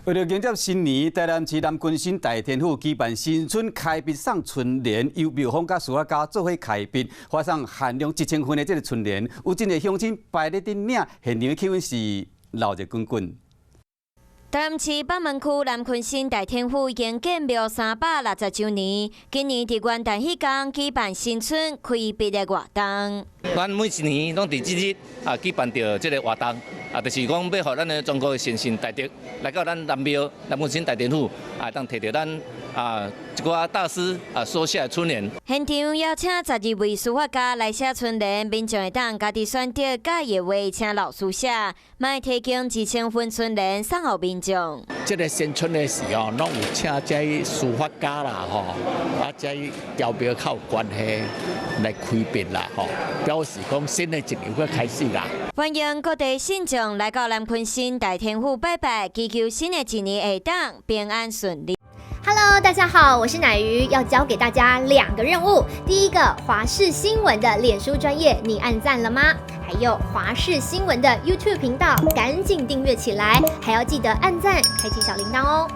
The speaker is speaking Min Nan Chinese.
為著迎接新年，台南市南鯤鯓大天府舉辦新春開筆送春聯，由廟方佮書法家做伙開筆，發送限量1000份的這个春聯，有真濟鄉親排咧佇領，現場氣氛是鬧熱滾滾。台南市北門區南鯤鯓大天府已經建廟360周年，今年佇元旦彼工舉辦新春開筆的活動。咱每一年攏佇這日啊舉辦著這个活動，啊，就是講欲予咱的全國的善信大德來到咱南廟南鯤鯓大天府啊，當提著咱啊一寡大師啊所寫的春聯。現場邀請12位書法家來寫春聯，民眾會當家己選擇佮意的畫，請老師寫，嘛會提供2000份春聯送予民眾。這个新春的時候，攏有請這書法家啦，吼，啊，這廟較有關係來開筆啦，吼，表示講新的一年欲開始啦。歡迎各地信眾來到南鯤鯓大天府拜拜，祈求新的一年會當平安順利。 Hello，大家好，我是乃瑜，要交給大家兩個任務。第一個，華視新聞的臉書專頁，你按讚了嗎？還有華視新聞的 YouTube 頻道，趕緊訂閱起來，還要記得按讚，開啟小鈴鐺哦。